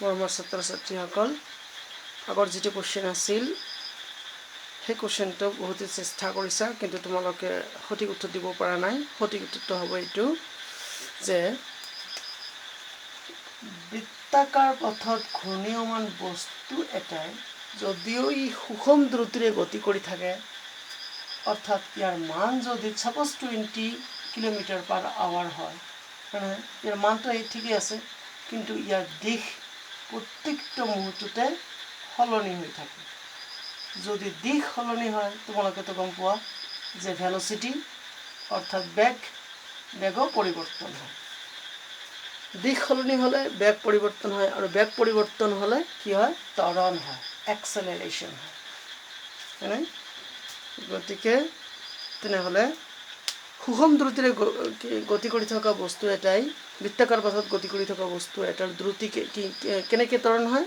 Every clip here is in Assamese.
মৰমৰ ছাত্ৰ ছাত্ৰীসকল, আগৰ যিটো কুৱেশ্যন আছিল, সেই কুৱেশ্যনটো বহুতে চেষ্টা কৰিছা, কিন্তু তোমালোকে সঠিক উত্তৰ দিব পৰা নাই। সঠিক উত্তৰটো হ'ব এইটো যে বৃত্তাকাৰ পথত ঘূৰ্ণীয়মান বস্তু এটাই যদিও ই সুষম দ্ৰুতিৰে গতি কৰি থাকে, অৰ্থাৎ ইয়াৰ মান যদি ছাপ'জ 20 কিলোমিটাৰ পাৰ আৱাৰ হয়, হয় নহয়? ইয়াৰ মানটো এই ঠিকেই আছে, কিন্তু ইয়াৰ দিশ প্ৰত্যেকটো মুহূৰ্ততে সলনি হৈ থাকে। যদি দিশ সলনি হয়, তোমালোকেতো গম পোৱা যে ভেলচিটি অৰ্থাৎ বেগ, বেগো পৰিৱৰ্তন হয়। দিশ সলনি হ'লে বেগ পৰিৱৰ্তন হয় আৰু বেগ পৰিৱৰ্তন হ'লে কি হয়? ত্বৰণ হয়, এক্সেলেৰেশ্যন হয়, হয়নে? গতিকে তেনেহ'লে সুষম দ্ৰুতিৰে গতি কৰি থকা বস্তু এটাই, বৃত্তাকাৰ পথত গতি কৰি থকা বস্তু এটাৰ দ্ৰুতি কি কেনেকৈ ত্বৰণ হয়?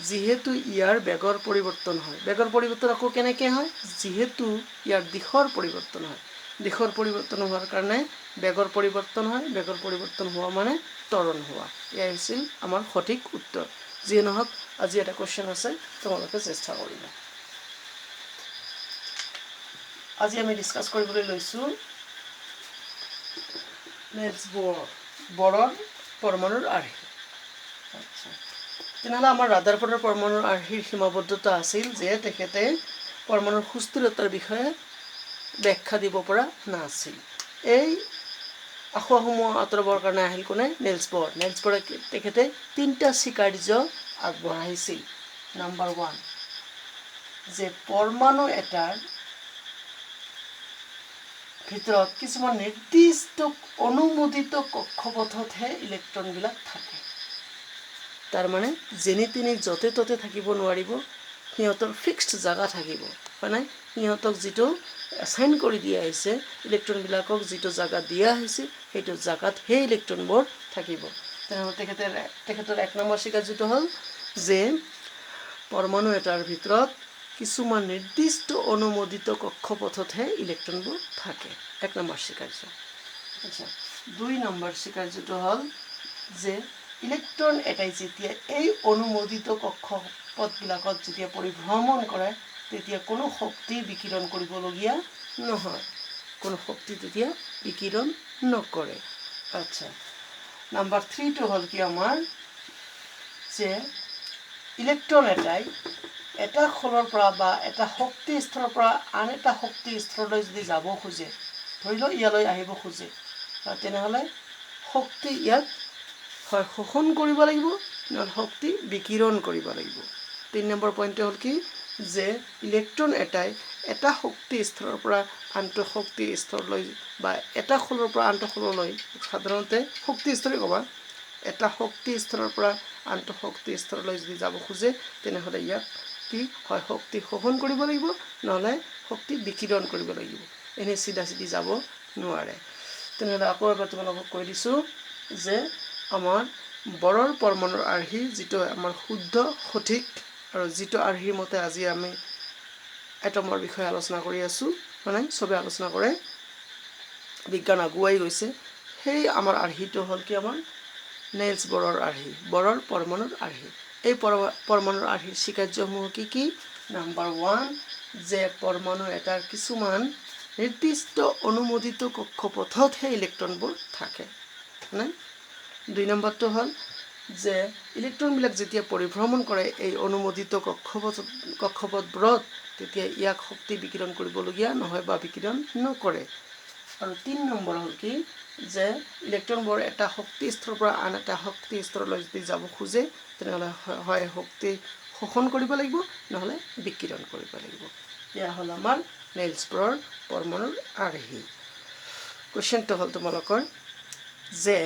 যিহেতু ইয়াৰ বেগৰ পৰিৱৰ্তন হয়। বেগৰ পৰিৱৰ্তন আকৌ কেনেকৈ হয়? যিহেতু ইয়াৰ দিশৰ পৰিৱৰ্তন হয়। দিশৰ পৰিৱৰ্তন হোৱাৰ কাৰণে বেগৰ পৰিৱৰ্তন হয়। বেগৰ পৰিৱৰ্তন হোৱা মানে ত্বৰণ হোৱা। এয়াই হৈছিল আমাৰ সঠিক উত্তৰ। যিয়ে নহওক, আজি এটা কুৱেশ্যন আছে, তোমালোকে চেষ্টা কৰিবা। আজি আমি ডিছকাছ কৰিবলৈ লৈছোঁ নেলছ বৰ বৰৰ পৰমাণুৰ আৰ্হি। আচ্ছা, তেনেহ'লে আমাৰ ৰাডাৰফৰ্ডৰ পৰমাণুৰ আৰ্হিৰ সীমাবদ্ধতা আছিল যে তেখেতে পৰমাণুৰ সুস্থিৰতাৰ বিষয়ে ব্যাখ্যা দিব পৰা নাছিল। এই আসোঁৱাহসমূহ আঁতৰাবৰ কাৰণে আহিল কোনে? নেলছ বৰ। নেলছ বৰে, তেখেতে তিনিটা স্বীকাৰ্য আগবঢ়াইছিল। নাম্বাৰ 1 যে পৰমাণু এটাৰ ভিতৰত কিছুমান নিৰ্দিষ্ট অনুমোদিত কক্ষপথতহে ইলেক্ট্ৰনবিলাক থাকে। তাৰমানে যেনি তেনি য'তে ত'তে থাকিব নোৱাৰিব, সিহঁতৰ ফিক্সড জাগা থাকিব, হয় নাই? সিহঁতক যিটো এছাইন কৰি দিয়া হৈছে, ইলেক্ট্ৰনবিলাকক যিটো জাগা দিয়া হৈছে, সেইটো জাগাত সেই ইলেক্ট্ৰনবোৰ থাকিব। তেনেহ'লে তেখেতৰ 1 নম্বৰ স্বীকাৰ্যটো হ'ল যে পৰমাণু এটাৰ ভিতৰত কিছুমান নিৰ্দিষ্ট অনুমোদিত কক্ষপথতহে ইলেক্ট্ৰনবোৰ থাকে। 1 নম্বৰ স্বীকাৰ্য। আচ্ছা, 2 নম্বৰ স্বীকাৰ্যটো হ'ল যে ইলেক্ট্ৰন এটাই যেতিয়া এই অনুমোদিত কক্ষপথবিলাকত যেতিয়া পৰিভ্ৰমণ কৰে, তেতিয়া কোনো শক্তি বিকিৰণ কৰিবলগীয়া নহয়। কোনো শক্তি তেতিয়া বিকিৰণ নকৰে। আচ্ছা, নাম্বাৰ 3টো হ'ল কি আমাৰ যে ইলেক্ট্ৰন এটাই এটা খোলৰ পৰা বা এটা শক্তি স্তৰৰ পৰা আন এটা শক্তি স্তৰলৈ যদি যাব খোজে, ধৰি লওক ইয়ালৈ আহিব খোজে, তেনেহ'লে শক্তি ইয়াত হয় শোষণ কৰিব লাগিব, নহ'লে শক্তি বিকিৰণ কৰিব লাগিব। 3 নম্বৰ পইণ্টটো হ'ল কি যে ইলেক্ট্ৰন এটাই এটা শক্তি স্তৰৰ পৰা আনটো শক্তি স্তৰলৈ বা এটা খোলৰ পৰা আনটো খোললৈ, সাধাৰণতে শক্তি স্তৰেই ক'বা, এটা শক্তি স্তৰৰ পৰা আনটো শক্তি স্তৰলৈ যদি যাব খোজে, তেনেহ'লে ইয়াক কি হয়, শক্তি শোষণ কৰিব লাগিব, নহ'লে শক্তি বিকিৰণ কৰিব লাগিব। এনেই চিধা চিধি যাব নোৱাৰে। তেনেহ'লে আকৌ এবাৰ তোমালোকক কৈ দিছোঁ যে আমাৰ বৰৰ পৰমাণুৰ আৰ্হি যিটো আমাৰ শুদ্ধ, সঠিক আৰু যিটো আৰ্হিৰ মতে আজি আমি এটমৰ বিষয়ে আলোচনা কৰি আছোঁ, মানে চবে আলোচনা কৰে, বিজ্ঞান আগুৱাই গৈছে, সেই আমাৰ আৰ্হিটো হ'ল কি? আমাৰ নেইলছ বৰৰ আৰ্হি, বৰৰ পৰমাণুৰ আৰ্হি। এই পৰমাণুৰ আৰ্হিৰ স্বীকাৰ্যসমূহ কি কি? নাম্বাৰ 1 যে পৰমাণু এটাৰ কিছুমান নিৰ্দিষ্ট অনুমোদিত কক্ষপথতহে ইলেক্ট্ৰনবোৰ থাকে, হয়নে? 2 নম্বৰটো হ'ল যে ইলেক্ট্ৰনবিলাক যেতিয়া পৰিভ্ৰমণ কৰে এই অনুমোদিত কক্ষপথবোৰত, তেতিয়া ইয়াক শক্তি বিকিৰণ কৰিবলগীয়া নহয় বা বিকিৰণ নকৰে। আৰু 3 নম্বৰ হ'ল কি যে ইলেক্ট্ৰনবোৰ এটা শক্তি স্তৰৰ পৰা আন এটা শক্তি স্তৰলৈ যদি যাব খোজে, তেনেহ'লে হয় শক্তি শোষণ কৰিব লাগিব, নহ'লে বিকিৰণ কৰিব লাগিব। এয়া হ'ল আমাৰ নেইলছ বৰৰ পৰমাণুৰ আৰ্হি। কুৱেশ্যনটো হ'ল তোমালোকৰ যে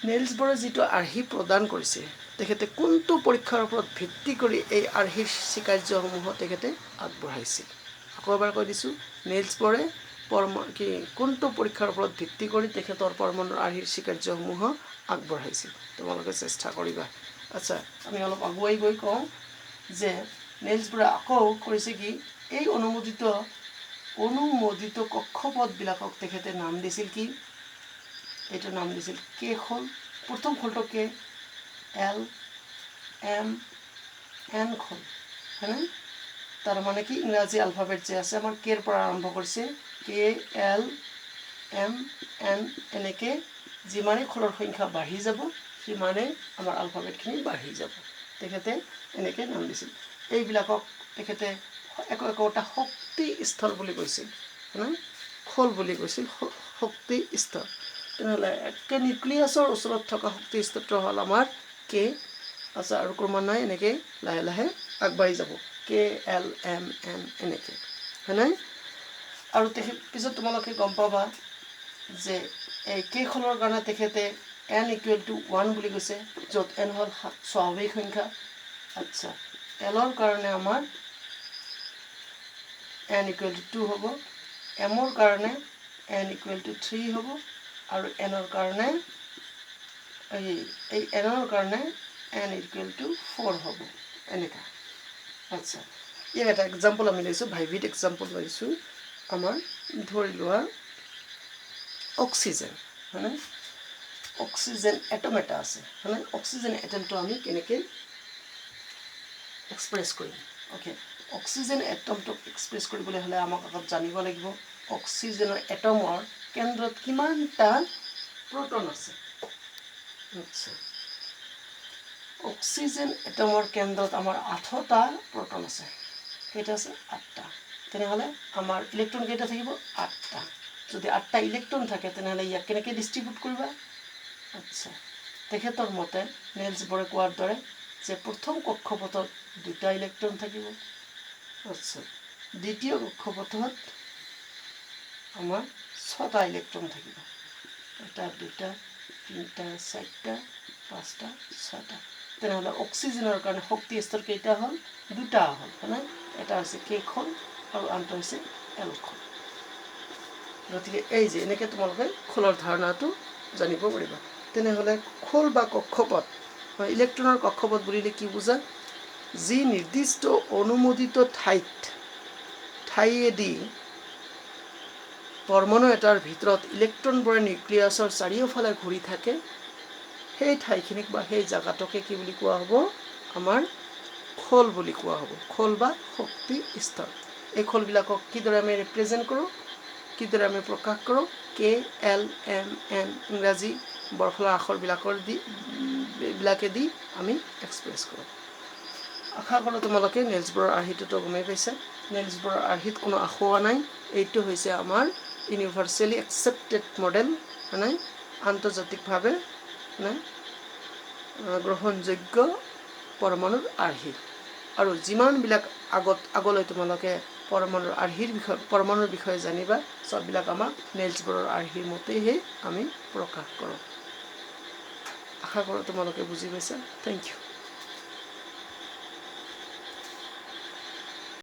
নেইলছ বৰে যিটো আৰ্হি প্ৰদান কৰিছে, তেখেতে কোনটো পৰীক্ষাৰ ওপৰত ভিত্তি কৰি এই আৰ্হিৰ স্বীকাৰ্যসমূহ তেখেতে আগবঢ়াইছিল? আকৌ এবাৰ কৈ দিছোঁ, নেইলছ বৰে কি কোনটো পৰীক্ষাৰ ওপৰত ভিত্তি কৰি তেখেতৰ পৰমাণুৰ আৰ্হিৰ স্বীকাৰ্যসমূহ আগবঢ়াইছিল? তোমালোকে চেষ্টা কৰিবা। আচ্ছা, আমি অলপ আগুৱাই গৈ কওঁ যে নেইলছ বৰে আকৌ কৰিছে কি, এই অনুমোদিত কক্ষপথবিলাকক তেখেতে নাম দিছিল কি? এইটো নাম দিছিল কে খোল। প্ৰথম খোলটো কে। এল, এম, এন খোল, হয়নে? তাৰ মানে কি, ইংৰাজী আলফাবেট যে আছে আমাৰ, কেৰ পৰা আৰম্ভ কৰিছে, কে, এল, এম, এন, এনেকৈ যিমানেই খোলৰ সংখ্যা বাঢ়ি যাব, সিমানেই আমাৰ আলফাবেটখিনি বাঢ়ি যাব। তেখেতে এনেকৈ নাম দিছিল। এইবিলাকক তেখেতে একো একোটা শক্তি স্থল বুলি কৈছিল, হয়নে? খোল বুলি কৈছিল, শক্তি স্তৰ। তেনেহ'লে একে নিউক্লিয়াছৰ ওচৰত থকা শক্তি স্তৰটো হ'ল আমাৰ কে। আচ্ছা, আৰু ক্ৰমান্বয়ে এনেকৈ লাহে লাহে আগবাঢ়ি যাব, কে, এল, এম, এন এনেকৈ, হয়নে? আৰু তেখেত পিছত তোমালোকে গম পাবা যে এই কে খোলৰ কাৰণে তেখেতে এন ইকুৱেল টু ওৱান বুলি কৈছে, য'ত এন হ'ল স্বাভাৱিক সংখ্যা। আচ্ছা, এলৰ কাৰণে আমাৰ এন ইকুৱেল টু টু হ'ব, এমৰ কাৰণে এন ইকুৱেল টু থ্ৰী হ'ব আৰু এনৰ কাৰণে এই এনৰ কাৰণে এন ইকুৱেল টু ফ'ৰ হ'ব, এনেকুৱা। আচ্ছা, ইয়াৰ এটা এক্সাম্পল আমি লৈছোঁ, ভাইভিড এক্সাম্পল লৈছোঁ। আমাৰ ধৰি লোৱা অক্সিজেন, হয়নে? অক্সিজেন এটম এটা আছে, হয়নে? অক্সিজেন এটমটো আমি কেনেকৈ এক্সপ্ৰেছ কৰিম? অ'কে, অক্সিজেন এটমটোক এক্সপ্ৰেছ কৰিবলৈ হ'লে আমাক আগত জানিব লাগিব অক্সিজেনৰ এটমৰ কেন্দ্ৰত কিমানটা প্ৰটন আছে। আচ্ছা, অক্সিজেন এটমৰ কেন্দ্ৰত আমাৰ আঠটা প্ৰটন আছে। কেইটা আছে? আঠটা। তেনেহ'লে আমাৰ ইলেক্ট্ৰন কেইটা থাকিব? আঠটা। যদি আঠটা ইলেক্ট্ৰন থাকে, তেনেহ'লে ইয়াক কেনেকৈ ডিষ্ট্ৰিবিউট কৰিবা? আচ্ছা, তেখেতৰ মতে, নেলছ বৰে কোৱাৰ দৰে যে প্ৰথম কক্ষপথত দুটা ইলেক্ট্ৰন থাকিব। আচ্ছা, দ্বিতীয় কক্ষপথত আমাৰ ছটা ইলেক্ট্ৰন থাকিব, এটা, দুটা, তিনিটা, চাৰিটা, পাঁচটা, ছটা। তেনেহ'লে অক্সিজেনৰ কাৰণে শক্তি স্তৰ কেইটা হ'ল? দুটা হ'ল, হয়নে? এটা হৈছে কে খোল আৰু আনটো হৈছে এল খোল। গতিকে এই যে এনেকৈ তোমালোকে খোলৰ ধাৰণাটো জানিব পাৰিবা। তেনেহ'লে খোল বা কক্ষপথ বা ইলেক্ট্ৰনৰ কক্ষপথ বুলিলে কি বুজা? যি নিৰ্দিষ্ট অনুমোদিত ঠাইয়েদি পৰমাণু এটাৰ ভিতৰত ইলেক্ট্ৰনবোৰে নিউক্লিয়াছৰ চাৰিওফালে ঘূৰি থাকে, সেই ঠাইখিনিক বা সেই জাগাটোকে কি বুলি কোৱা হ'ব? আমাৰ খোল বুলি কোৱা হ'ব, খোল বা শক্তি স্তৰ। এই খোলবিলাকক কিদৰে আমি ৰিপ্ৰেজেণ্ট কৰোঁ, কিদৰে আমি প্ৰকাশ কৰোঁ? কে, এল, এম, এন, ইংৰাজী বৰফলা আখৰবিলাকৰ দি বিলাকেদি আমি এক্সপ্ৰেছ কৰোঁ। আশা কৰোঁ তোমালোকে নেলছ বৰৰ আৰ্হিটোতো গমেই পাইছা। নেলছ বৰৰ আৰ্হিত কোনো আসোঁৱাহ নাই। এইটো হৈছে আমাৰ ইউনিভাৰ্চেলি একচেপ্টেড মডেল, মানে আন্তৰ্জাতিকভাৱে মানে গ্ৰহণযোগ্য পৰমাণুৰ আৰ্হি। আৰু যিমানবিলাক আগলৈ তোমালোকে পৰমাণুৰ বিষয়ে জানিবা, চববিলাক আমাক নেলছ বৰৰ আৰ্হিৰ মতেহে আমি প্ৰকাশ কৰোঁ। আশা কৰোঁ তোমালোকে বুজি পাইছা। Thank you.